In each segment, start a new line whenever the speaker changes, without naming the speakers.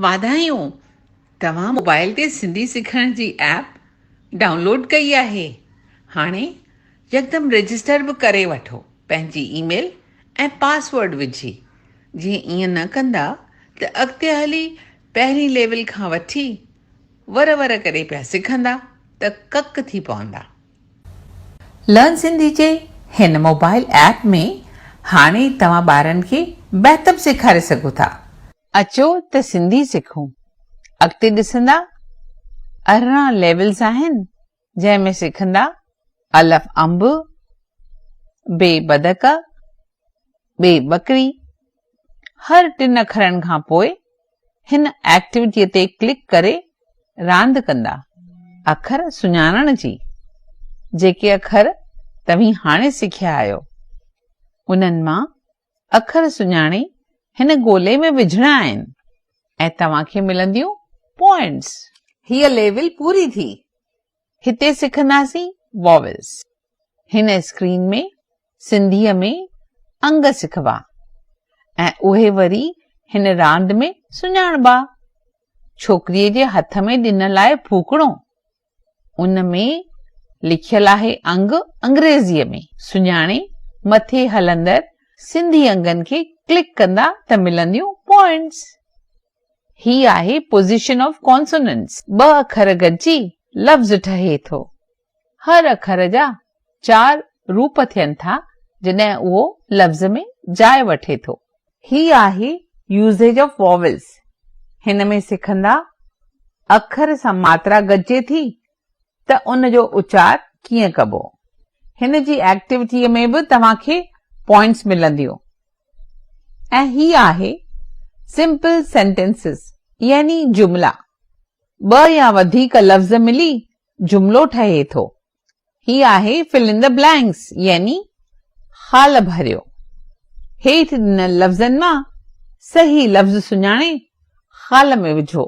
واڌايون! توهان موبائل تي سنڌي سکڻ جي ايپ ڊائونلوڊ ڪئي آهي. هاڻي يڪدم رجسٽر به ڪري وٺو پنهنجي اي ميل ۽ پاسورڊ وجهي. جي ائين نه ڪندا ته اڳتي هلي پهرين ليول کان وٺي ور ور ڪري پيا سکندا ته ڪڪ ٿي پوندا. لرن سنڌي جي هن موبائل ايپ ۾ هاڻي توهان ٻارن کي بهتر سيکاري سگهو ٿا. اچو ته سنڌي سکون. اڳتي ڏسندا 18 ليولز آهن جنهن ۾ سکندا الف انب، بي بدڪ، ٻي ٻڪري. هر ٽن اکرن کان پوء هن ايڪٽيوٽيء تي ڪلڪ ڪري راند ڪندا اکر سڃاڻڻ جي. جيڪي اکر توهين هاڻي سکيا آهيو انهن مان اکر سڃاڻي هن گولي ۾ وجهڻا آهن ۽ توهان کي ملنديون پوائنٽس. هيء ليول پوري ٿي. هتي سکنداسين واولز. هن اسڪرين ۾ سنڌيء ۾ انگ سکبا ۽ اهي وري هن راند ۾ سڃاڻبا. ڇوڪريء جي هٿ ۾ ڏنل آهي ڦوڪڻو. ان ۾ لکيل آهي انگ انگريزيء ۾. سڃاڻي مٿي هلندڙ سنڌي انگن کي ڪلڪ ڪندا ته ملنديون پوائنٽس. هي آهي پوزيشن آف ڪانسوننٽس. ٻه اکر گڏجي لفظ ٺهي ٿو. هر اکر جا چار روپ ٿين ٿا جڏهن اهو لفظ ۾ جاء وٺي ٿو. هي آهي يوزيج آف واولز. هن ۾ سکندا اکر سان ماترا گڏجي ٿي ته ان جو اچار ڪيئن ڪبو. هن جي ايڪٽيوٽيء ۾ به توهان کي پوائنٽس ملنديون. ۽ هي آهي سمپل سينٽينسز يعني جملا. ٻه يا وڌيڪ لفظ ملي جملو ٺهي ٿو. هي آهي Fill in the blanks يعني خال ڀريو. هيٺ ڏنل لفظن مان صحيح لفظ سڃاڻي خال ۾ وجهو.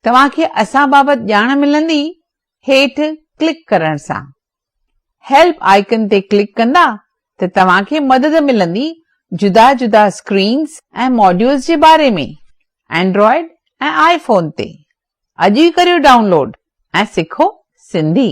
توهان کي اسان بابت ڄاڻ ملندي هيٺ ڪلڪ ڪرڻ سان. هيلپ آئيڪن تي ڪلڪ ڪندا ته توهان کي مدد ملندي جدا جدا اسڪرينز ۽ ماڊيولز جي باري ۾ اينڊرائيڊ ۽ آئي فون تي. اڄ ئي ڪريو ڊائونلوڊ ۽ سکو سنڌي.